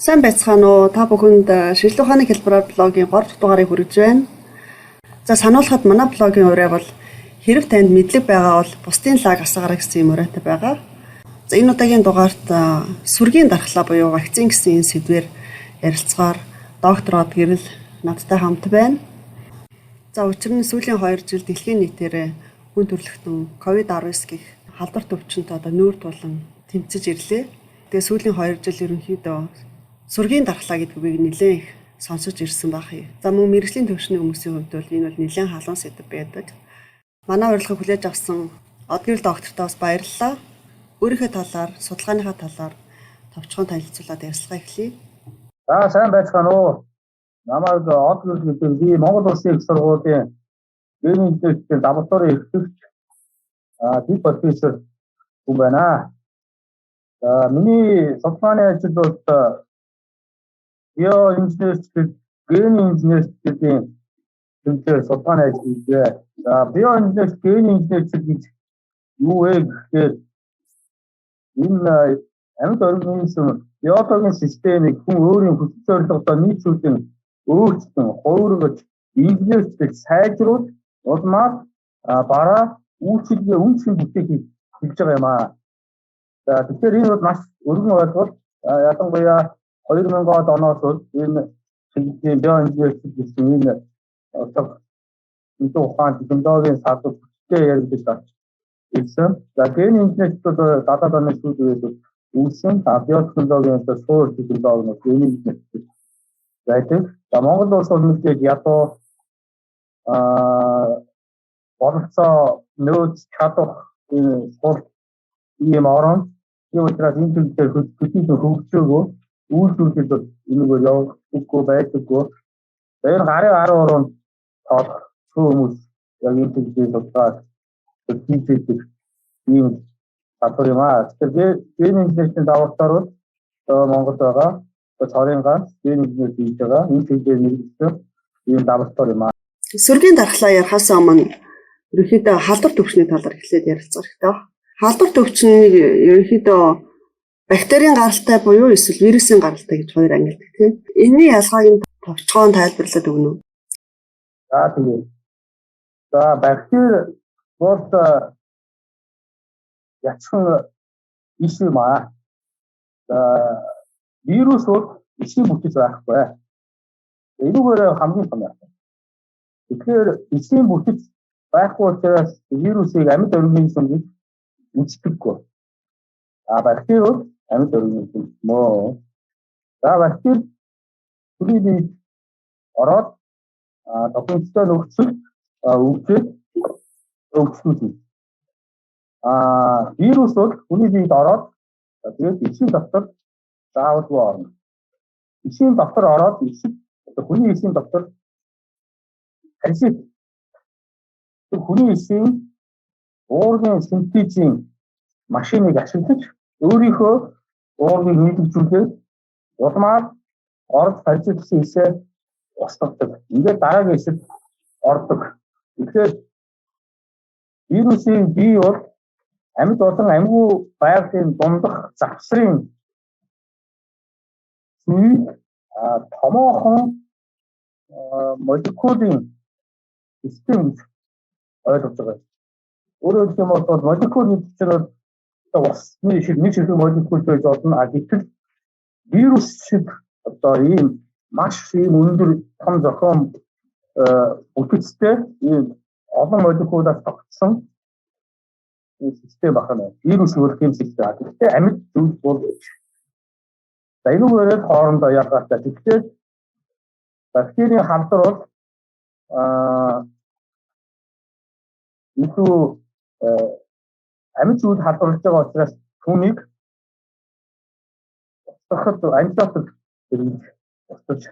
Сайн байцгаана уу? Та бүхэнд шинжлэх ухааны хэлбэрээр блогийн 3 дахь дугаарыг хүргэж байна. За сануулхад манай блогийн уриа бол хэрв танд мэдлэг байгаа бол бусдын лаг асаагаарай гэсэн юм уриатай байгаа. За энэ удаагийн дугаарт сүргийн дархлаа буюу вакцин гэсэн энэ сэдвээр ярилцгаар доктор Од Гэрэл надтай хамт байна. За учир нь сүүлийн 2 жил дэлхийн нийтээр хүн төрөлхтөн COVID-19 гэх халдвар төвчөнт одоо нүүр тулан тэмцэж ирлээ. Тэгээ сүүлийн 2 жил ерөнхийдөө сүргийн дархлаа гэдэг үгийг нэлээд их сонсож ирсэн байх юм. За мөн мэргэжлийн төвшний хүмүүсийн хувьд бол энэ бол нэлээд халуун сэдэв байдаг. Манай урилгыг хүлээж авсан Одгэрэл доктортой бас баярлалаа. Өөрийнхөө талаар, судалгааныхаа талаар товчхон танилцуулаад ярилцлага эхлэе. За сайн байцгаана уу? Намайг Одгэрэл гэдэг. Би Монгол Улсын их сургуулийн генийн инженерийн лабораторийн эрхлэгч, дэд профессор хүн байна. За миний судалгааны ажил бол биоинженерчлэл, генийн инженерчлэлийн тэмцээр судалгааны ажил хийлээ. За биоинженерч, генийн инженерчлэл гэж юу вэ гэхээр энэ амьд организм биологийн системийг хүн өөрийн хүсэл зорилгодоо нийцүүлэн өөрчлөн, хувиргаж, инженерчлэл сайжруулж, улмаар бараа үйлчилгээ үн цэн бүтээхийг хэлж байгаа юм аа. За тэгэхээр энэ бол маш өргөн ойлголт. Ялангуяа 2000-аад оноос бол энэ чиглэлийн биоинженерчлэл гэсэн энэ одоо энэхүү ухаан технологийн салбар хүчтэй яригдаж гарч ирсэн. За генийн инженерчлэл бол 70-аад оны сүүл үеэс үүссэн. Биотехнологийн одоо суур технологи нь генийн инженерчлэл байдаг. За Монгол улс бол мэдээж ядуу бололцоо нөөц чадах энэ сул ийм орон. Тийм учраас энэ төрлийн хөдөлгөөн хөгжөөгөө үйлдвэрлэл бол энэгээр явагддаггүй байдаггүй. За энэ гарын 13-нд тоолох хүмүүс яг энэ төрлийн судалгаа хийж байдаг ийм салбар юм аа. Тэгэхээр ген инженерийн лабораториуд Монголд байгаа. Цорын ганц ген инженер хийж байгаа. Энэ чиглэлээр мэргэжсэн ийм лаборатори юм аа. Сүргийн дархлаа ярихаас өмнө ерөнхийдөө халдвар төвчний талаар эхлээд ярилцах хэрэгтэй. Халдвар төвчнийг ерөнхийдөө бактерийн гаралтай буюу эсвэл вирусын гаралтай гэж хоёр ангилдаг тийм. Энэний ялгааг нь товчхон тайлбарлаад өгнө үү? За тэгээ. За бактери бол ячхан иш юм аа. За вирус бол ишийн бүтэц байхгүй. Энүүгээр хамгийн том ялгаа. Тэгэхээр ишийн бүтэц байхгүй учраас вирусыг амьд организм гэж үздэггүй. А бактери бол амьд организм мөө. За бактери хүний биед ороод тохиромжтой нөхцөлд өвчөөд өвчлүүлнэ. Вирус бол хүний биед ороод тэгээд эсийн дотор заавалгүй орно. Эсийн дотор ороод эсэг одоо хүний эсийн дотор паразит хүний эсийн уургийн синтезийн машиныг ашиглаж өөрийнхөө уургийг нийлэгжүүлээд улмаар орж паразитсан эсээ устгадаг. Ингээд дараагийн эсэд ордог. Тэгэхээр вирусын бие бол амьд болон амьгүй байгалийн дундах завсрын зүйл томоохон молекулын систем гэж ойлгож байгаа. Өөрөөр хэлэх юм бол молекул гэдэг чинь одоо усны шиг нэг шиг молекул байж болно. А гэтэл вирус шиг одоо ийм маш ийм өндөр том зохион бүтэцтэй ийм олон молекулаас тогтсон систем байна. Вирус өөр тийм систем. Гэхдээ амьд зүйл бол за энүүгээр хоорондоо ялгаатай. Тэгэхээр бактерийн халдвар бол илүү амьд зүйл халдварлаж байгаа учраас түүнийг устгахад антибиотик хэрэглэж устгаж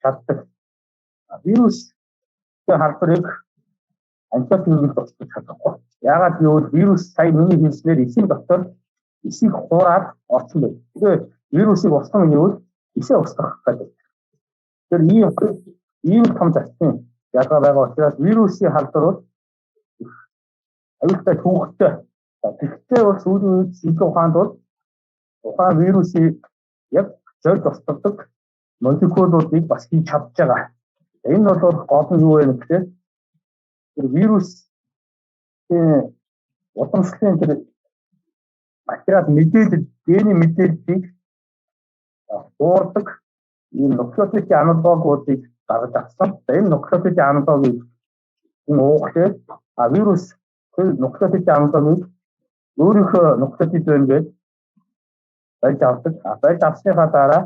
чаддаг. Вирус халдварыг антибиотик хэрэглэж устгах чадахгүй. Яагаад гэвэл вирус сая миний хэлснээр эсийн дотор эсийг хуураад орсон байна. Тэгэхээр вирусыг устгах гэвэл эсээ устгах гэдэг. Тэгэхээр ийм том зарчмын ялгаа байгаа учраас вирусын халдвар бол аюултай түүхтэй. Тэгэхдээ бол сүүлийн үед шинжлэх ухаанд бол тухайн вирусыг яг зорж устгадаг молекулуудыг бас хийж чадж байгаа. Энэ бол гол нь юу вэ гэхээр тэр вирусын уламжлалын тэр материал мэдээлэл, гений мэдээллийг хуурдаг ийм нуклеотидын аналогуудыг гаргаж авсан. Энэ нуклеотидын аналогийг энэ уухлаар вирус тэр нуклеотидын аналогийг өөрийнхөө нуклеотид байна гэж барьж авдаг. Барьж авсныхаа дараа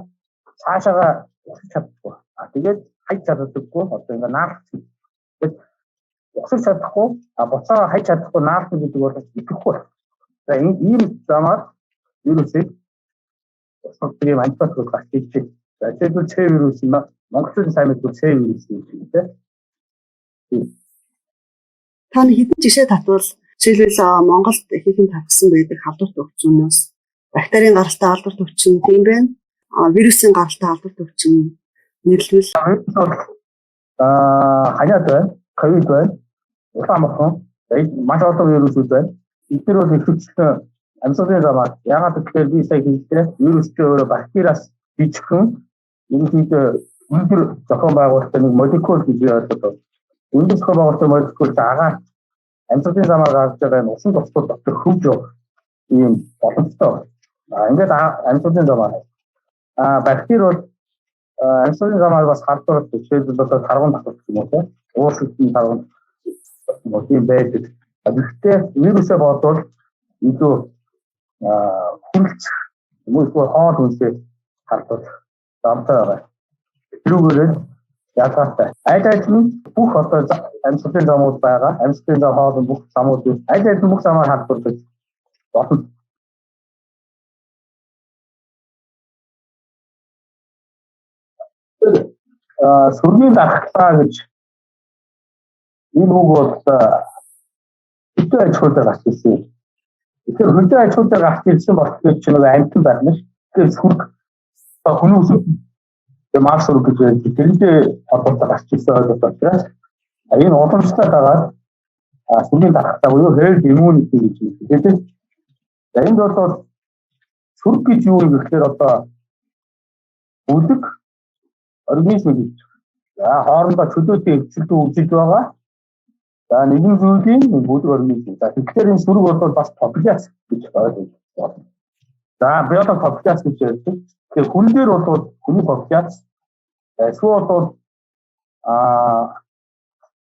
цаашаага ухаж чаддаггүй. Тэгээд хайж чаддаггүй. Одоо ингээ наалах. Тэгээд ухсаж чадахгүй, буцаага хайж чадахгүй наалах гэдэг бол идэхгүй. За ийм замаар вирусыг устгадаг юм антибиотик гарч ирж байна. За жишээлбэл С вирус юм. Монголчуудын сайн мэддэг С вирус юм тийм. Та хэдэн жишээ татвал жишээлбэл Монголд ихэнх татсан байдаг халдварт өвчнөөс бактерийн гаралтай халдварт өвчин тийм байна. Вирусын гаралтай халдварт өвчин нэрлэвэл ханиад байна, ковид байна, улаан морхон, маш олон вирусүүд байна. Эдгээр бол ихэвчлэн амьсгалын замаар. Яагаад гэвэл би сая хэллээ, вирус чи өөрөө бактериас жижигхэн ерөнхийдөө өндөр зохион байгуулалттай нэг молекул гэж ойлгодог. Өндөр зохион байгуулалттай молекул агаар амьсгалын замаар гарч байгаа энэ усан тусгал дотор хөвж явах ийм боломжтой. Ингээд амьсгалын замаар. Бактери бол амьсгалын замаар бас халдвар, жишээлбэл одоо тарган татвар гэх юм уу те. Ууршилтын тарган юм уу тийм байдаг. Гэхдээ вирусээ бодвол илүү хүлцэх юм уу эсвэл хоол хүнсээ халдвар замтай байгаа. Тэрүүгээр ялгаатай. Аль аль нь бүх одоо амьсгалын замууд байгаа. Амьсгалын зам, хоол бүх замууд аль аль нь бүх замаар халдварлаж болно. Сүргийн дархлаа гэж энэ үг бол хөдөө аж ахуй дээр гарч ирсэн. Тэгэхээр хөдөө аж ахуй дээр гарч ирсэн болохоор чи нэг амьтан байх нь ш. Тэгэхээр сүрг хүний үсэг мал сүрг гэж байдаг. Тэрнтэй холбоотой гарч ирсэн ойлголт учраас энэ уламжлалтай дагаад сүргийн дархлаа буюу herd immunity гэж хэлдэг. За энд бол сүрг гэж юу юм гэхээр одоо бүлэг организм гэж. За хоорондоо чөлөөтэй эвчлэлт үүсэж байгаа. За нэгэн зүйлийн бүлэг организм. За тэгэхээр энэ сүрэг бол бас популяц гэж ойлгож байна. За биологи популяц гэж ярьдаг. Тэгэхээр хүн дээр бол хүний популяц, эсвэл бол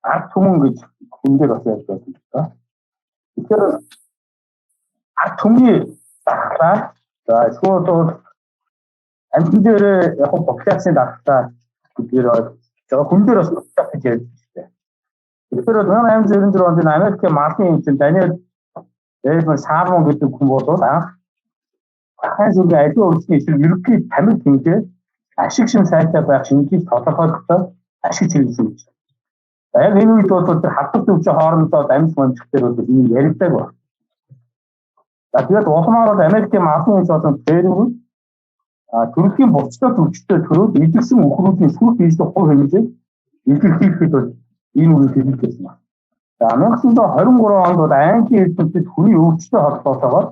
ард түмэн гэж хүн дээр бас ярьж байдаг л да. Тэгэхээр ард түмний дархлаа, за эсвэл бол амьтан дээр яг популяцийн дархлаа гэдгээр ойлгож байгаа. Хүн дээр бас популяц гэж ярьдаг шүү дээ. Тэгэхээр 1896 онд Америкийн малын эмчин Даниэл Дэвид Сармон гэдэг хүн бол анх ахын сүргийн аливаа өвчний эсрэг ерөнхий тамиг хэмжээ ашиг шим сайтай байх шинжийг тодорхойлохдоо ашиг хэрэглэсэн гэж. За яг энэ үед бол тэр халдвар өвчин хоорондоо дамж мамжих дээр бол ийм яригдаг байна. За тэгээд улмаар бол Америкийн малын эмч болон Перү төрөлхийн булчтай өвчтөй төрөөд идэгсэн үхрүүдийн сүрх нийслэх хувь хэмжээг илэрхийлэхэд бол энэ үгийг хэрэглэсэн байна. За 1923 онд бол Английн эрдэмтэд хүний өвчтэй холбоотойгоор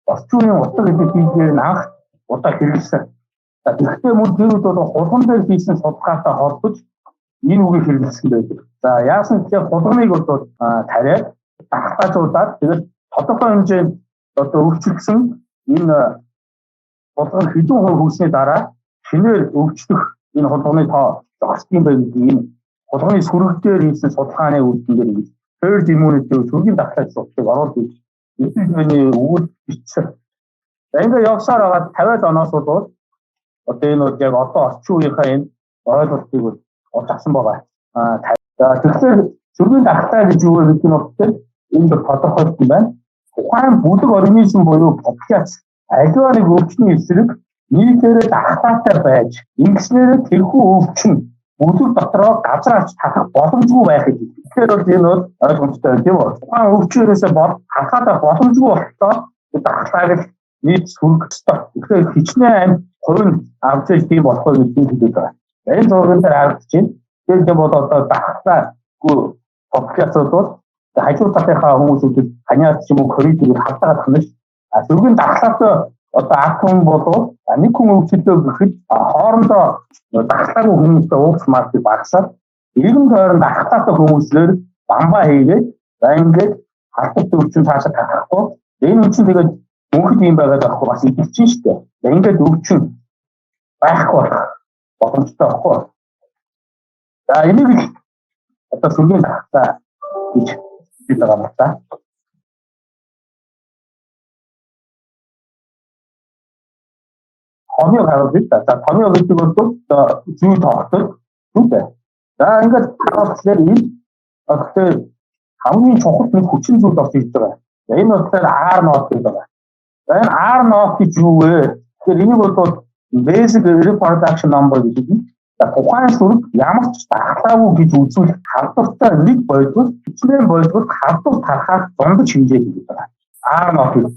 орчин үеийн утга гэдэг хийгээр нь анх удаа хэрэглэсэн. За тэгэхдээ мөн тэр үед бол хулган дээр хийсэн судалгаатай холбож энэ үгийг хэрэглэсэн байдаг. За яасан гэхээр хулганыг бол тариад дархлаажуулаад тэгээд тодорхой хэмжээнд одоо өвчлөсөн энэ хулган хэдэн хувь хөгжсөний дараа шинээр өвчлөх энэ хулганы тоо зогсдог юм байна гэдэг энэ хулганы сүрэг дээр хийсэн судалгааны үр дүн дээр ингэж herd immunity сүргийн дархлаа судалгааг оруулж ирж эдгээр үгэл бичсэн. За ингээд явсаар байгаа 50-аад оноос бол одоо энэ бол яг одоо орчин үеийнхээ энэ ойлголтыг бол олж авсан байгаа. За тэгэхээр сүргийн дархлаа гэж юу вэ гэдэг нь бол энд тодорхойлсон байна. Тухайн бүлэг организм буюу популяц аливаа нэг өвчний эсрэг нийтээрээ дархлаатай байж ингэснээр тэрхүү өвчин бүлэг дотроо газар авч тархах боломжгүй байх гэж. Тэгэхээр бол энэ бол ойлгомжтой байна тийм үү? Тухайн өвчнөөсөө бол тархаад байх боломжгүй боллоо дархлааг л нийт сүргэх ёстой. Тэгэхээр хичнээн амьд хувь нь авч иж тийм болох вэ гэдгийг хэлээд байгаа. Энэ зурган дээр харагдаж байна. Тэгэхээр бол одоо дархлаагүй популяцууд бол Хажуу талынхаа хүмүүсүүдэд ханиад ч юм уу ковидыг халтаагаад хана ш. А сөргийн дархлаатай одоо 10 хүн болов нэг хүн өвчлөө гэхэд хоорондоо дархлаагүй хүмүүстэй уулзах магадлалыг багасгаад эргэн тойрон дархлаатай хүмүүсээр бамбаа хийгээд за ингээд халдвар өвчин цаашаа тархахгүй. Энэ өвчин тэгээд мөнхөд юм байгаад байхгүй бас идэлчин шүү дээ. Ингээд өвчин байхгүй болох боломжтой байхгүй. За энийг л одоо сөргийн дархлаа гэж хэлж байгаа юм да. Томьёо харуулъя да. За томьёо гэдэг бол одоо зүй тогтол шүү дээ. За ингээд харуулахлаар энэ тэгэхээр хамгийн чухал нэг хүчин зүйл орж ирж байгаа. За энэ болохоор R нот гэж байгаа. За энэ R нот гэж юу вэ? Тэгэхээр энийг бол basic reproduction number гэж хэлнэ. За тухайн сүрэг ямар ч дархлаагүй гэж үзүүлэх халдвартай нэг бодвол хичнээн бодвол халдвар тарахаар дундаж хэмжээ гэж байгаа. R нот гэж.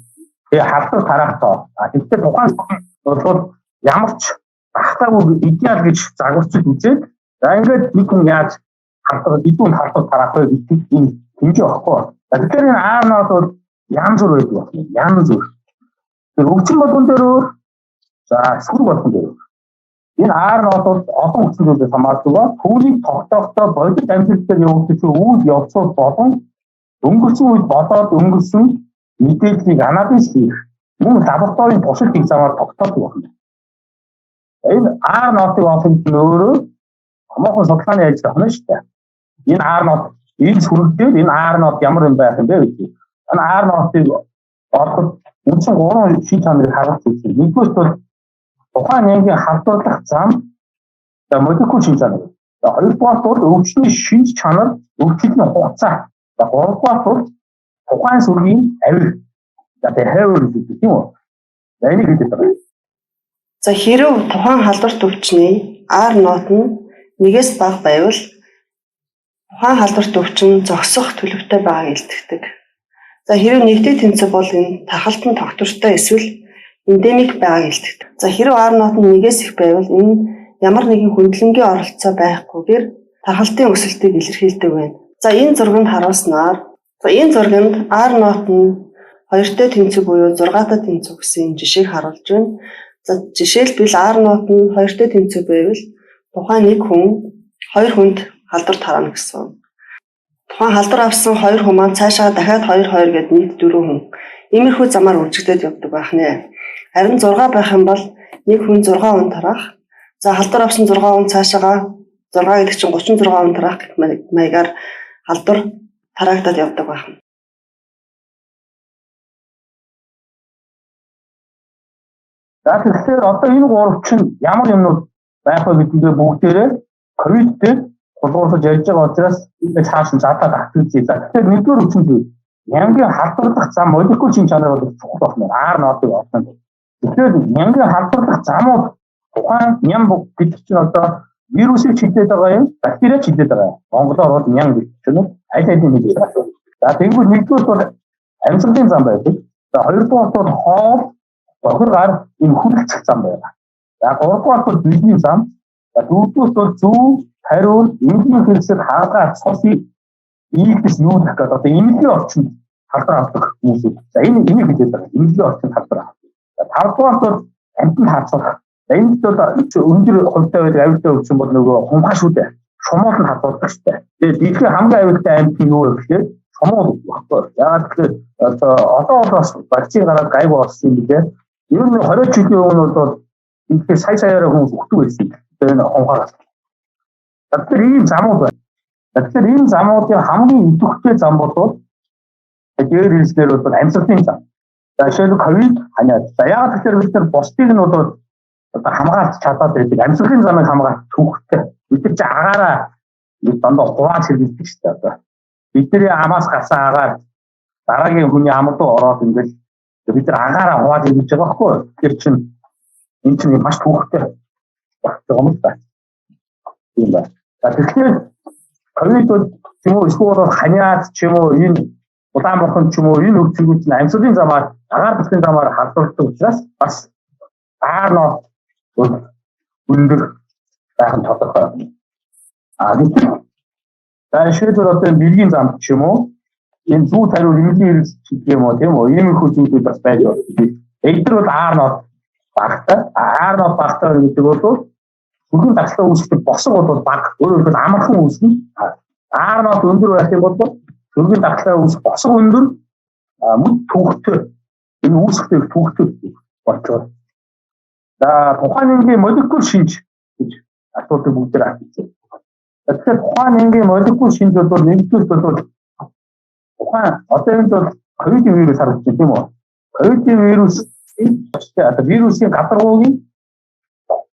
Тэгээ халдвар тарах тоо. А тэгэхээр тухайн бол ямар ч дархлаагүй идеал гэж загварчид үзээд за ингээд нэг хүн яаж халдвар эдүүн халдвар тараах вэ гэдэг энэ хэмжээ багхгүй. За тэгэхээр энэ R нот бол янз бүр байдаг байна. Янз бүр. Тэр өвчин болгон дээр өөр, за сүрэг болгон дээр өөр. Энэ R нот бол олон хүчин зүйлээс хамаардаг ба түүнийг тогтоохдоо бодит амьдрал дээр явагдаж үйл явцууд болон өнгөрсөн үед болоод өнгөрсөн мэдээллийг анализ хийх мөн лабораторийн туршилт хийх замаар тогтоодог байна. Энэ R нотыг олох нь өөрөө томоохон судалгааны ажил байна шүү дээ. Энэ R нот энэ сүрэг дээр энэ R нот ямар юм байх юм бэ гэдэг. Энэ R нотыг олоход үндсэн гурван шин чанарыг харуулж үзсэн. Нэгдүгээрт бол тухайн нянгийн халдварлах зам, за молекул шин чанар. За хоёрдугаарт бол өвчний шинж чанар, өвчлөлийн хугацаа. За гуравдугаарт бол тухайн сүргийн авир. За behavior гэдэг тийм үү? За энийг хэлээд байгаа. За хэрв тухайн халдварт өвчний R нот нь нэгээс бага байвал тухайн халдварт өвчин зогсох төлөвтэй байгааг илтгэдэг. За хэрв нэгтэй тэнцүү бол энэ тархалт нь тогтвортой эсвэл эндемик байгааг илтгэдэг. За хэрв R нот нь нэгээс их байвал энэ ямар нэгэн хөндлөнгийн оролцоо байхгүйгээр тархалтын өсөлтийг илэрхийлдэг байна. За энэ зурганд харуулснаар за энэ зурганд R нот нь 2-тай тэнцүү буюу 6-тай тэнцүү гэсэн жишээг харуулж байна. За жишээлбэл R нот нь 2-тай тэнцүү байвал тухайн нэг хүн хоёр хүнд халдвар тараана гэсэн. Тухайн халдвар авсан хоёр хүн маань цаашаа дахиад 2 2 гээд нийт 4 хүн. Иймэрхүү замаар үржигдээд явдаг байх нэ. Харин 6 байх юм бол нэг хүн 6 хүн тараах. За халдвар авсан 6 хүн цаашаага 6 гэдэг чинь 36 хүн тараах гэх маягаар халдвар тараагдаад явдаг байх нь. За тэгэхээр одоо энэ гурав чинь ямар юмнууд байх вэ гэдгээ бүгдээрээ ковид дээр тулгуурлаж ярьж байгаа учраас энэ цааш нь задаад автгийж. За тэгэхээр нэгдүгээр өвчин зүйл нянгийн халдварлах зам молекул шин чанар бол чухал байна. R нотыг олно. Тэгэхээр нянгийн халдварлах замууд тухайн ням гэдэг чинь одоо вирусыг чиглээд байгаа юм, бактериа чиглээд байгаа юм. Монголоор бол нян гэж чинь аль алийг хэлээ. За тэгвэл нэгдүгээр бол амьсгалын зам байдаг. За хоёрдугаар бол хоол, бохир гар энэ хүрлцэх зам байна. За гуравдугаар бол бэлгийн зам. За дөрөвдүгээр бол зүү, хариур, эмнэлгийн хэрэгсэл, хаалгаа, цус ийгдэс нүүрэх гэдэг одоо эмнэлгийн орчинд халдвар авдаг хүмүүсүүд. За энэ энийг хэлээд байгаа. Эмнэлгийн орчинд халдвар авдаг. За тавдугаар бол амьтанд хацуулах. За энд бол өндөр хувьтай байдаг авиртай өвчин бол нөгөө хумхаа шүү дээ. Шумуул нь хацуулдаг шүү дээ. Тэгээд дэлхийн хамгийн авиртай амьт нь юу вэ гэхээр шумуул багхгүй. Яагаад гэхээр одоо бол бас вакцин гараад гайгүй болсон юм билээ. Ер нь 20 жилийн өмнө бол дэлхийд сая саяараа хүмүүс өгдөг байсан. Тэгээд энэ хумхаагаас. Тэгэхээр ийм замууд байна. Тэгэхээр энэ замуудын хамгийн идэвхтэй зам бол дээр хэлснээр бол амьсгалын зам. За жишээлбэл ковид ханиад. За яагаад гэхээр бид нар бусдыг нь бол одоо хамгаалж чадаад байдаг. Амьсгалын замыг хамгаалах түүхтэй. Бид нар чи агаараа дандаа хувааж хэрэглэдэг шүү дээ. Одоо бидний амаас гарсан агаар дараагийн хүний ам руу ороод ингээл бид нар агаараа хувааж хэрэглэж байгаа байхгүй юу? Тэгэхээр чин энэ чинь маш түүхтэй багт байгаа юм л да. Тийм байна. За тэгэхээр ковид бол юм уу эсвэл ханиад ч юм уу энэ улаан бурхан ч юм уу энэ өвчнүүд чинь амьсгалын замаар агаар бүсгийн замаар халдварладаг учраас бас R нот өндөр байх нь тодорхой. А гэтэл за жишээлбэл одоо бэлгийн зам ч юм уу энэ зүү тариу эмнэлгийн хэрэгс гэх юм уу тийм үү? Иймэрхүү зүйлүүд бас байж болно. Эдгээр бол R нот багтай. R нот багтай гэдэг бол сөргөн дархлаа үүсгэх босго бол бага. Өөрөөр хэлбэл амархан үүснэ. R нот өндөр байх юм бол сөргөн дархлаа үүсэх босго өндөр, мүд түүхтэй. Энэ үүсэхтэй түүхтэй болчихоо. За, тухайн энгийн молекул шинж гэж асуудлыг бүгдээр авчихсан. Тэгэхээр тухайн энгийн молекул шинж бол нэгдүгээр бол тухайн одоо энд бол ковидын вирус харагдаж байна, тийм үү? Ковидын вирус одоо вирусын гадаргуугийн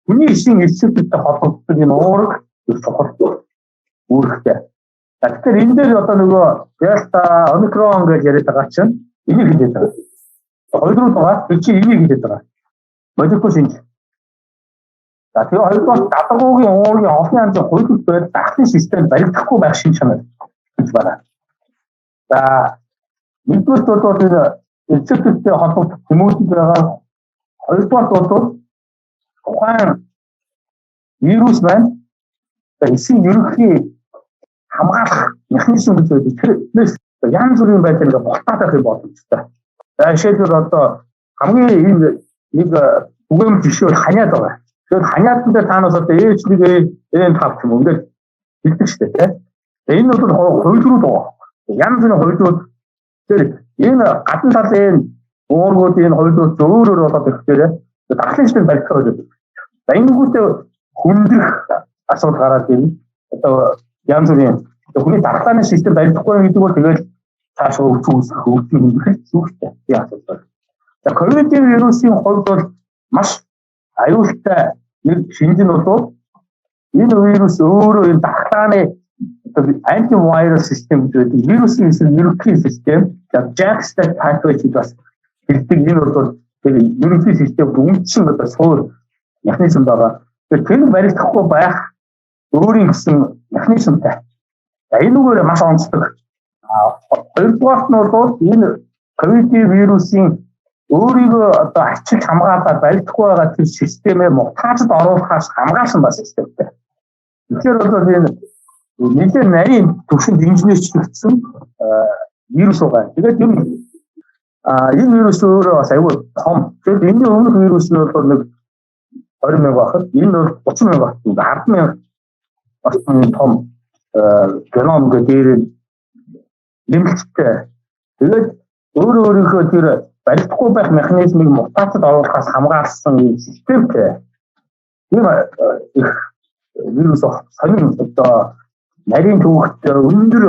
хүний эсийн рецептортой холбогддог энэ уураг их чухал үүрэгтэй. Тэгэхээр энэ дээр одоо нөгөө дельта, омикрон гэж яриад байгаа чинь энийг хэлээд байгаа. Хоёр руу байгаа. Тэр чинь энийг хэлээд байгаа. Молекул шинж. За, тэгээ хоёрдугаар гадаргуугийн уургийн олон янзын хувилбар байдал дархлын систем баригдахгүй байх шинж чанар гэж байна. За, нэгдүгээр бол энэ рецептортэй холбогдох тэмүүлэл байгаа. Хоёрдугаар бол тухайн вирус байна. За, эсийн ерөнхий хамгаалах механизм гэж байдаг. Тэрнээс янз бүрийн байдлаар ингээ бултаад байх юм боломжтой. За, жишээлбэл одоо хамгийн энэ нэг түгээмэл жишээ бол ханиад байгаа. Тэгэхээр ханиадан дээр таанаас одоо H1 N5 гэх юм ингээд хэлдэг шүү дээ, тийм. Энэ бол хувилбарууд байгаа. Янз бүрийн хувилбарууд. Тэгэхээр энэ гадна талын уургууд энэ хувилбарууд өөр өөр болоод ирэхээр дархлын систем баригдах байдаг. За, энэнгүүтээ хүндрэх асуудал гараад ирнэ. Одоо янз бүрийн хүний дархлааны систем баригдахгүй гэдэг бол тэгэл цаашаа өвчин үүсгэх, өвчин хүндрэх зүгтэй тийм асуудал. За, ковидын вирусын хувьд бол маш аюултай нэг шинж нь бол энэ вирус өөрөө энэ дархлааны антивирус систем гэж байдаг. Вирусын эсрэг ерөнхий систем, JAK-STAT pathway гэж бас хэлдэг. Энэ бол тэр ерөнхий систем үндсэн одоо суур механизм байгаа. Тэгэхээр тэр баригдахгүй байх өөрийн гэсэн механизмтай. За, энэ үгээр маш онцлог. Хоёрдугаарт нь бол энэ ковид вирусын өөрийгөө одоо ачилж хамгаалаад баригдахгүй байгаа тэр системээ мутацид оруулахаас хамгаалсан бас системтэй. Тэгэхээр бол энэ нэлээд нарийн төвшөнд инженерчлэгдсэн вирус байгаа. Тэгээд ер нь энэ вирус өөрөө бас аюул том. Тэгэхээр энэний өмнөх вирус нь бол нэг 20 мянга байхад энэ бол 30 мянга байх. 10 мянга орчим том геном гэдэг дээр нэмэлттэй. Тэгээд өөрөө өөрийнхөө тэр баригдахгүй байх механизмыг мутацид оруулахаас хамгаалсан ийм системтэй. Тийм их вирус сонин одоо нарийн түүхт өндөр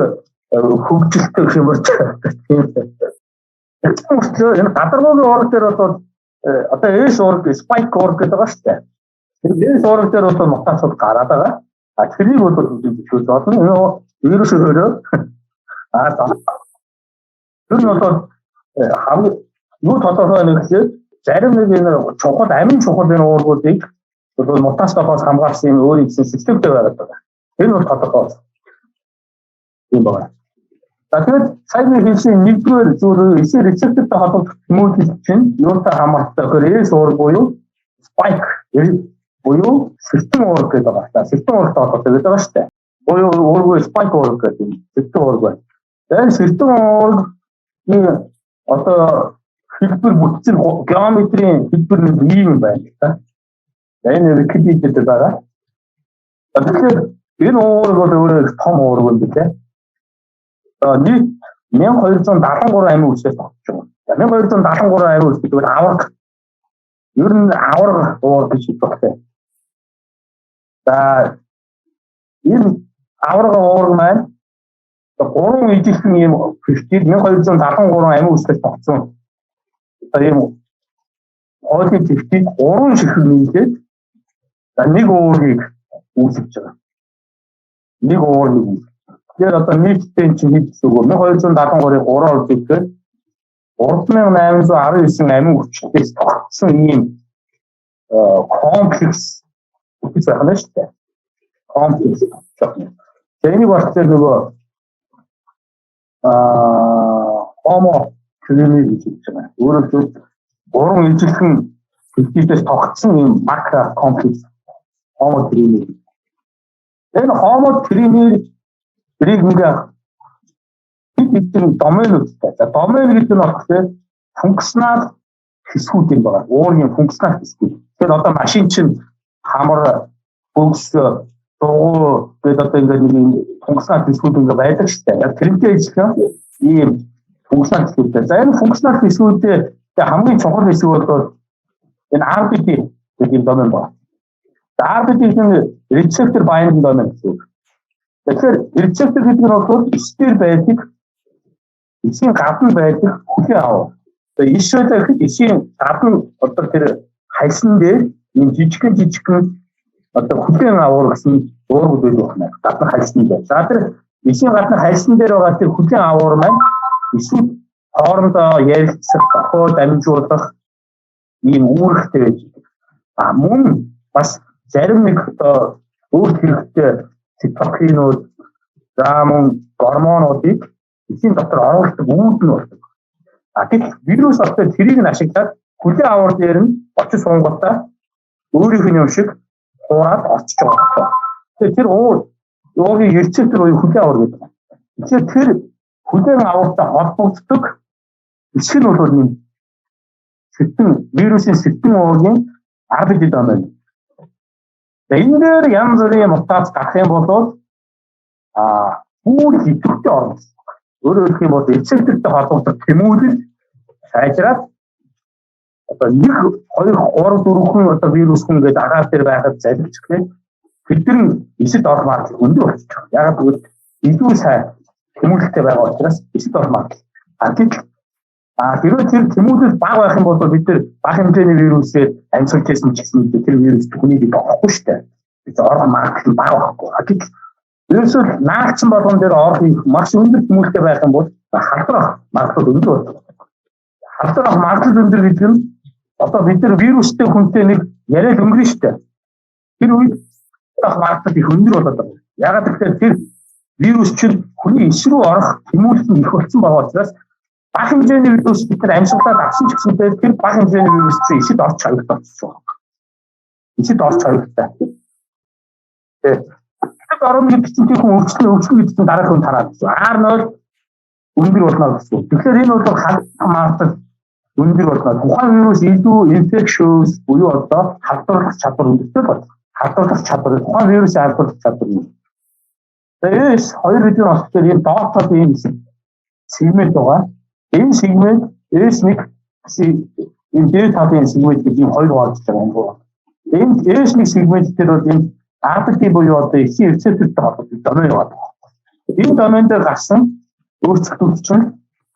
хөгжилтэй гэх юм бол тийм. Тэгсэн мөртлөө энэ гадаргуугийн уураг дээр бол одоо S уураг, spike уураг гэдэг байгаа шүү дээ. Тэр S уураг дээр бол мутацууд гараад байгаа. А тэрийг бол үзэж болно. Энэ вирус өөрөө тэр нь бол хамгийн юу тодорхой нэг гэхээр зарим нэг энэ чухал амин чухал энэ уургуудыг бол мутацидоос хамгаалсан юм өөрийн гэсэн системтэй байгаад байгаа. Энэ бол тодорхой юм байна. За, тэгээд сайн би хэлсэн нэгдүгээр зүйл эсийн рецептортой холбогдох тэмүүлэл чинь юутай хамааралтай гэхээр S уураг буюу spike буюу сэртэн уураг гэдэг байгаа. За, сэртэн уурагтай холбоотой гэдэг байгаа шүү дээ. Буюу уургүй spike уураг гэдэг юм. Сэртэн уураг байна. Тэгээд сэртэн уургийн одоо хэлбэр бүтцэн геометрийн хэлбэр нэг ийм юм байна л да. Энэ Wikipedia дээр байгаа. Тэгэхээр энэ уураг бол өөрөө их том уураг юм билээ. За, нийт 1273 амин үсээс тогтож байгаа. За, 1273 амин үс гэдэг нь аварга. Ер нь аварга уураг гэж хэлэх хэрэгтэй. За, энэ аварга уураг маань гурван ижилхэн ийм пептид 1273 амин үсээс тогтсон одоо ийм хоолын пептид гурван ширхэг нийлээд за нэг уургийг үүсгэж байгаа. Нэг уургийг үүсгэж. Тэгэхээр одоо нийтдээ чинь хэд гэсэн үг вэ? 1273-ыг 3-аар үзэхээр 3819 амин хүчнээс тогтсон ийм комплекс бүтэц байх нь шүү дээ. Комплекс байх нь. Энийг болохоор нөгөө homotrimer гэж хэлж байгаа. Өөрөөр хэлбэл гурван ижилхэн пептидээс тогтсон ийм макро комплекс homotrimer. Энэ homotrimer тэрийг ингээ хэд хэдэн доменуудтай. За домен гэдэг нь болохоор функционал хэсгүүд юм байна. Уургийн функционал хэсгүүд. Тэгэхээр одоо машин чинь хамар, бөгс, дугуй гэдэг одоо ингээд нэг функционал хэсгүүд ингээд байдаг шүү дээ. Яг тэрнтэй ижилхэн ийм функционал хэсгүүдтэй. За энэ функционал хэсгүүдээ хамгийн чухал хэсэг бол энэ RBD гэдэг юм домен байна. За RBD гэдэг нь receptor binding domain гэсэн үг. Тэгэхээр receptor гэдэг нь бол эс дээр байдаг, эсийн гадна байдаг хүлээн авах. Тэгээ иш байлаа гэхэд эсийн гадна одоо тэр хальсан дээр ийм жижигхэн жижигхэн одоо хүлээн авах гэсэн уургууд байдаг байна. Гадна хальсан дээр. За тэр эсийн гадна хальсан дээр байгаа тэр хүлээн аваар маань эсүүд хоорондоо ярилцах, дохио дамжуулах ийм үүрэгтэй байж байдаг. А мөн бас зарим нэг одоо өөрт хэрэгтэй цитокинууд, за мөн гормонуудыг эсийн дотор оруулдаг үүд нь болдог. А гэтэл вирус одоо тэрийг нь ашиглаад хүлээн аваар дээр нь очиж суунгуудаа өөрийнх нь юм шиг хуураад очиж байгаа байхгүй. Тэгэхээр тэр уугийн рецептор буюу хүлээн аваар гэдэг. Тэгэхээр тэр хүлээн аваартай холбогддог хэсэг нь бол нэг сэтэн вирусын сэтэн уугийн RBD домен. За энэ дээр янз бүрийн мутац гарах юм бол бүр идэвхтэй орно. Өөрөөр хэлэх юм бол рецептортой холбогдох тэмүүлэл сайжраад одоо 1 2 3 4хэн одоо вирус хүн гэдэг агаар дээр байхад залгиж гэхэд тэдний эсэд орох магадлал өндөр болчих. Яг гэвэл илүү сайн тэмүүлэлтэй байгаа учраас эсэд орох магадлал. А гэтэл хэрвээ тэр тэмүүлэл бага байх юм бол бид нар бага хэмжээний вирусээр амьсгалж байсан ч гэсэн тэр вирус хүнийг орохгүй шүү дээ. Бид орох магадлал бага байхгүй. А гэтэл ерөөсөө наалцсан болгон дээр орох маш өндөр тэмүүлэлтэй байх юм бол халдвар магадлал өндөр болдог. Халдвар магадлал өндөр гэдэг нь одоо бид нар вирустэй хүнтэй нэг яриад өнгөрнө шүү дээ. Тэр үед магадлал их өндөр болоод байгаа. Яагаад гэвэл тэр вирус чинь хүний эс рүү орох тэмүүлэл нь их болсон байгаа учраас бага хэмжээний вирус бид нар амьсгалаад авсан ч гэсэнтэй тэр бага хэмжээний вирус чинь эсэд орч хоёрт очиж байгаа. Эсэд орч хоёртой. Тэгээд орно гэдэг чинь тэр хүн өвчлөн гэдэг чинь дараах хүн тараад гэсэн. R0 өндөр болно гэсэн. Тэгэхээр энэ бол халдвар магадлал өндөр болно. Тухайн вирус илүү infectious буюу одоо халдварлах чадвар өндөртэй болно. Халдварлах чадвар, тухайн вирусын халдварлах чадвар нь. Тэгээ S2 гэдэг нь болохоор энэ доод талын ийм сегмент байгаа. Энэ сегмент S1 энэ дээд талын сегмент гэж ийм хоёр хуваагдаж байгаа юм байна. Энэ S1 сегмент дээр бол энэ RBD буюу одоо эсийн рецептортой холбоотой домен яваад байгаа. Энэ домен дээр гарсан өөрчлөлтүүд чинь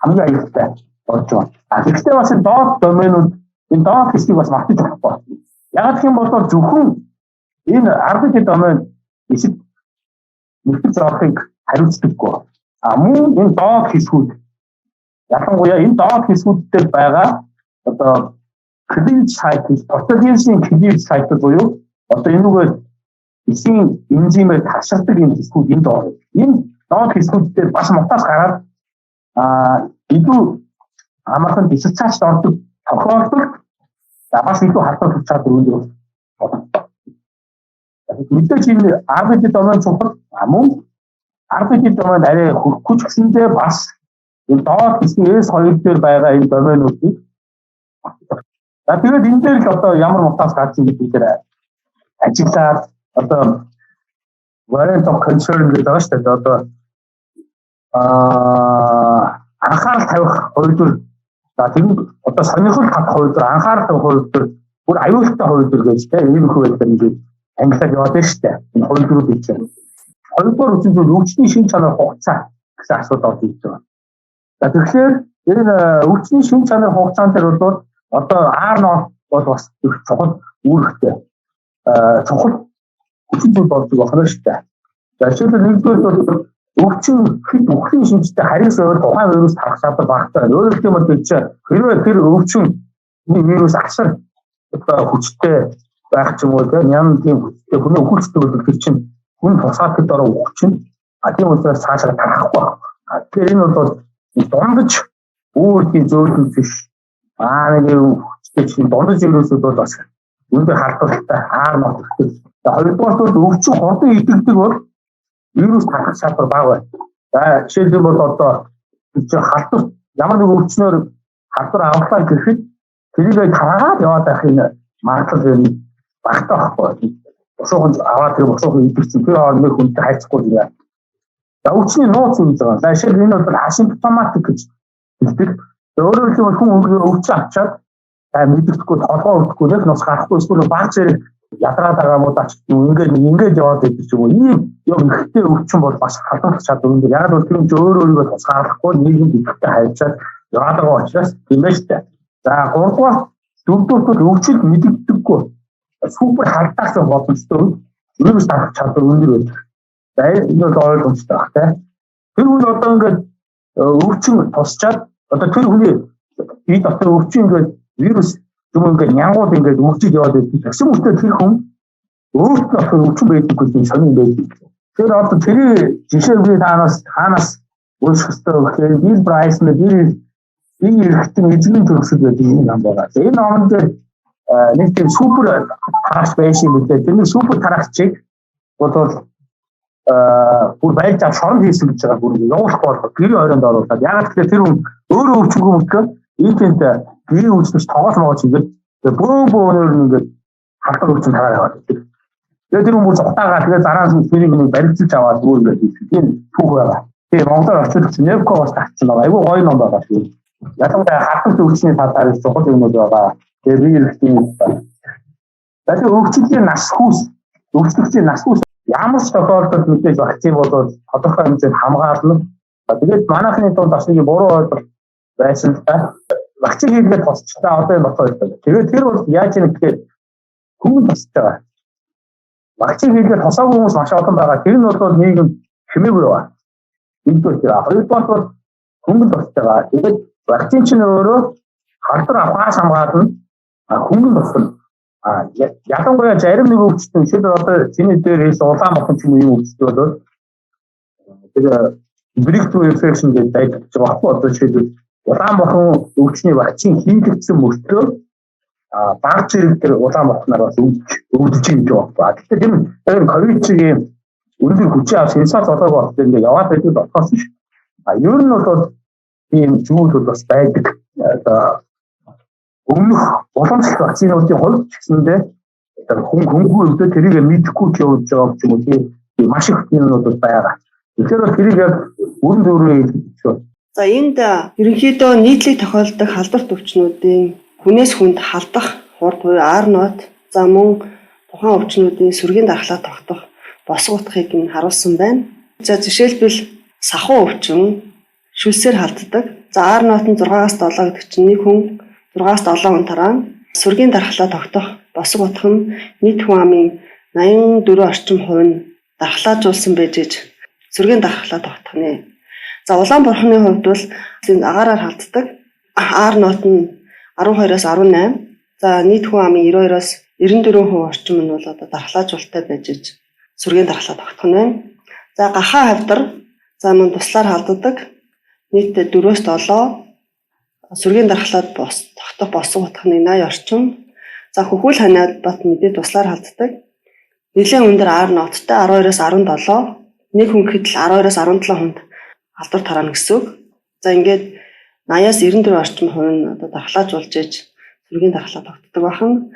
хамгийн аюултай болж байгаа. А тэгэхдээ бас энэ доод доменууд, энэ доод хэсгийг бас мартаж болохгүй. Яг гэх юм бол зөвхөн энэ RBD домен эсэд нүцгэж орохыг хариуцдаггүй. А мөн энэ доод хэсгүүд, ялангуяа энэ доод хэсгүүд дээр байгаа одоо cleavage site, протеинсийн cleavage site буюу одоо энүүгээр эсийн энзимээр таршилдаг энэ хэсгүүд энд орно. Энэ доод хэсгүүд дээр бас мутац гараад илүү амархан диссоциацид ордог тохиолдолд бас илүү халдварлах чадвар өндөр болно. Мэдээж энэ RBD домен чухал. Мөн RBD домен арай хөрөхгүй ч гэсэндээ бас энэ доод хэсгийн S2 дээр байгаа энэ доменуудыг. За тэгээд энэ дээр л одоо ямар мутац гарч ийн гэдэг дээр ажиглаад одоо variant of concern гэдэг байгаа шүү дээ. Одоо анхаарал тавих хувилбар, за тэр нь одоо сонирхол татах хувилбар, анхаарал тавих хувилбар, бүр аюултай хувилбар гэж тийм иймэрхүү байдлаар ингээд англиар яваад байна шүү дээ. Энэ хувилбарууд чинь. Хоёрдугаар үндсэн зүйл өвчний шинж чанар, хугацаа гэсэн асуудал орж ирж байгаа. За тэгэхээр энэ өвчний шинж чанар, хугацаан дээр бол одоо R0 бол бас их чухал үүрэгтэй. Чухал хүчин зүйл болдог байна шүү дээ. За жишээлбэл, нэгдүгээр бол өвчин хэд үхлийн шинжтэй харгас байвал тухайн вирус тарах чадвар багатай байна. Өөрөөр хэлбэл тэр чинь хэрвээ тэр өвчин вирус асар одоо хүчтэй байх ч юм уу, тийм ням тийм хүчтэй хүний үхэлцдэг бол тэр чинь хүн тусаад хэд ороо үхэх чинь, а тийм учраас цаашаа тарахгүй байна. А тэгэхээр энэ бол дундаж өөр тийм зөөлөн биш. Аа нэг хүчтэй чинь дундаж вирусууд бол бас өндөр халдвартай R0 хэрэгтэй. Хоёрдугаар бол өвчин хурдан идэгдэг бол вирус тарах чадвар бага байна. За жишээлбэл бол одоо Тэр чинь халдвар ямар нэг өвчнөөр халдвар авлаа гэхэд тэрийг тараагаад яваад байх энэ магадлал юм багтаа байхгүй. Босоохон аваад тэр босоохон идэх чинь тэр хооронд нэг хүнтэй хайцахгүй юм. За өвчний нууц юм байгаа. За жишээл энэ бол асимптоматик гэж хэлдэг. Өөрөөр хэлбэл хүн өвчин авчаад мэддэхгүй, толгой өвдөхгүй, нэг нус гарахгүй, эсвэл баг зэрэг ядраад байгаа мó дач ингээд ингээд яваад байдаг ч юм уу. Ийм юм ихтэй өвчин бол бас халдварлах чадвар өндөр. Яг бол тэр чинь өөр өөрийгөө тусгаарлахгүй нийгэмд идэвхтэй харьцаад яваад байгаа учраас тийм ээ шүү дээ. За гуравдугаар, дөрөвдүгээр бол өвчил мэддэггүй. Супер халдаах боломжтой вирус тарах чадвар өндөр байдаг. За энэ бол ойлгомжтой баг те. Тэр хүн одоо ингээд өвчин тусчаад одоо тэр хүний бие дотор өвчин ингээд вирус юм ингээд нянгууд ингээд өвчөд яваад байдаг. Тэгсэн мөртөө тэр хүн өөрт нь болохоор өвчин байдаг гэж сонин байдаг. Тэгэхээр одоо тэрийг жишээ би таанаас унших хэрэгтэй гэхээр Bill Bryson дээр энэ эргэтэн эзэн төгсөд байдаг юм ном байгаа. Энэ номон дээр нэг тийм супер тарагч байсан юм билээ. Тэр нэг супер тарагчийг бол бүр байж авч шорон хийсэн гэж байгаа, бүр явуулахгүй болох гэрийн хорионд оруулаад. Яг тэгэхээр тэр хүн өөрөө өвчнгүй мөртлөө энэ тэнд гэрийн өвчнөс тоглол могооч ингээд бөөн бөөнөр нь ингээд халдвар өвчин тараа яваад байдаг. Тэгээд тэр хүн бүр зугтаагаа тэгээд дараа нь тэрийг нэг баригдчилж аваад бүр ингээд хийсэн. Тийм түүх байгаа. Тийм Монголоор орчуулсан Невко бас гарсан байгаа. Айгүй гоё ном байгаа шүү. Ялангуяа халдвар өвчний талаар их чухал юмнууд байгаа. Тэгээд би хэрэгтэй. Тэгээд өвчлийн нас хүүс, өвчлөгчийн нас хүүс ямар ч тохиолдолд мэдээж вакцин бол тодорхой хэмжээнд хамгаална. Тэгээд манайхны дунд бас нэг буруу ойлголт байсан л да. Вакцин хийгээд тусчлаа одоо юм боцоо байдаг. Тэгээд тэр бол яаж юм гэхээр хүмүүс тусч байгаа. Вакцин хийгээд тусаагүй хүмүүс маш олон байгаа. Тэр нь бол нийгэм хэмээгүй байгаа. Нэгдүгээр тэр. Хоёрдугаар бол хөнгөн тусч байгаа. Тэгээд вакцин чинь өөрөө халдвар авахаас хамгаална. Хөнгөн тусна. Ялангуяа зарим нэг өвчтөн жишээлбэл одоо чиний дээр хэлсэн улаан бохон ч юм уу өвчтөй бол тэр breakthrough infection гэж байдаг гэж байгаа байхгүй. Одоо жишээлбэл улаан бохон өвчний вакцин хийгдсэн мөртлөө баг зэрэг тэр улаан бохноор бас өвдөж гэж байгаа байхгүй. Тэгэхээр тэр ковид чиг юм өндөр хүчин авч сенсац болоог болохоор ингээд яваад байдаг болохоос биш. Ер нь бол ийм зүйл бол бас байдаг. Одоо өмнөх уламжлалт вакцинуудын хувьд ч гэсэндээ хүн хөнгөө өвдөө тэрийг мэдэхгүй ч явж байгаа юм уу, тийм маш их юмнууд бол байгаа. Тэгэхээр бол тэрийг яг бүрэн дүүрэн хэлж байна. За энд ерөнхийдөө нийтлэг тохиолдох халдварт өвчнүүдийн хүнээс хүнд халдах хурд буюу R0, за мөн тухайн өвчнүүдийн сүргийн дархлаа тогтох босго утгыг нь харуулсан байна. За жишээлбэл сахуу өвчин шүлсээр халддаг. За R0 нь 6-аас 7 гэдэг чинь нэг хүн 6-аас 7 хүн тараана. Сүргийн дархлаа тогтох босго утга нь нийт хүн амын 84 орчим хувь нь дархлаажуулсан байж иж сүргийн дархлаа тогтох нэ. За улаан бурхны хувьд бол агаараар халддаг. R0 нь 12-оос 18. За нийт хүн амын 92-оос 94% орчим нь бол одоо дархлаажуулалттай байж иж сүргийн дархлаа тогтох нь байна. За гахаа хавдар за мөн туслаар халддаг. Нийтдээ 4-өөс 7 сүргийн дархлаад тогтох босго утганы 80 орчим. За хөхүүл ханиад бат мэдээ туслаар халддаг. Нэлээд өндөр R нооттой 12-оос 17, нэг хүн гэхэд л 12-оос 17 хүнд халдвар тараана гэсэн үг. За ингээд 80-аас 94 орчим хувь нь одоо дархлаажуулж ээж сүргийн дархлаа тогтдог байна.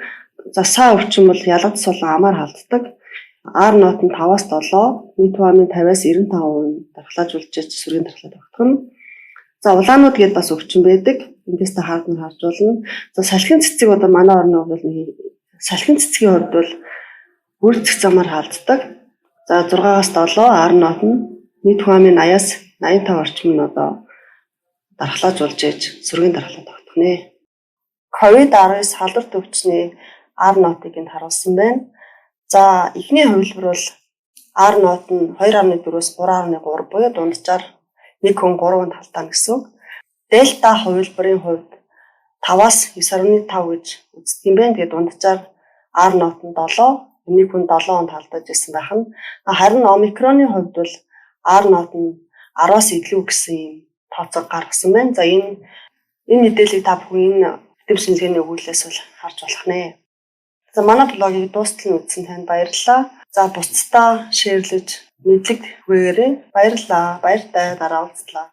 За саа өвчин бол ялгад сулан амаар халддаг. R ноот нь 5-аас 7, нийт хүн амын 50-аас 95% нь дархлаажуулж ээж сүргийн дархлаа тогтох нь. За улаанууд гэдээ бас өвчин байдаг. Эндээс та хард нь харж болно. За салхин цэцэг одоо манай орны хувьд бол нэг салхин цэцгийн хувьд бол бүрцэх замаар халддаг. За 6-аас 7 R ноот нь нийт хүн амын 80-аас 85 орчим нь одоо дархлаажуулж ээж сүргийн дархлаа тогтох нэ. COVID-19 халдвар өвчний R ноотыг энд харуулсан байна. За эхний хувилбар бол R ноот нь 2.4-өөс 3.3 буюу дунджаар нэг хүн 3 хүнд халдаана гэсэн үг. Дельта хувилбарын хувьд 5-аас 9.5 гэж үздэг юм байна. Тэгээд дунджаар R ноот нь 7, нэг хүн 7 хүнд халдаж ирсэн байх нь. Харин омикроны хувьд бол R ноот нь 10-аас илүү гэсэн юм тооцоо гаргасан байна. За энэ мэдээллийг та бүхэн энэ хөтөлбөр шинжилгээний өгүүлэлээс бол харж болох нэ. За манай блогийг дуустал нь үзсэн танд баярлалаа. За бусдаа шеэрлэж мэдлэг түгээгээрэй. Баярлалаа. Баяртай дараа уулзлаа.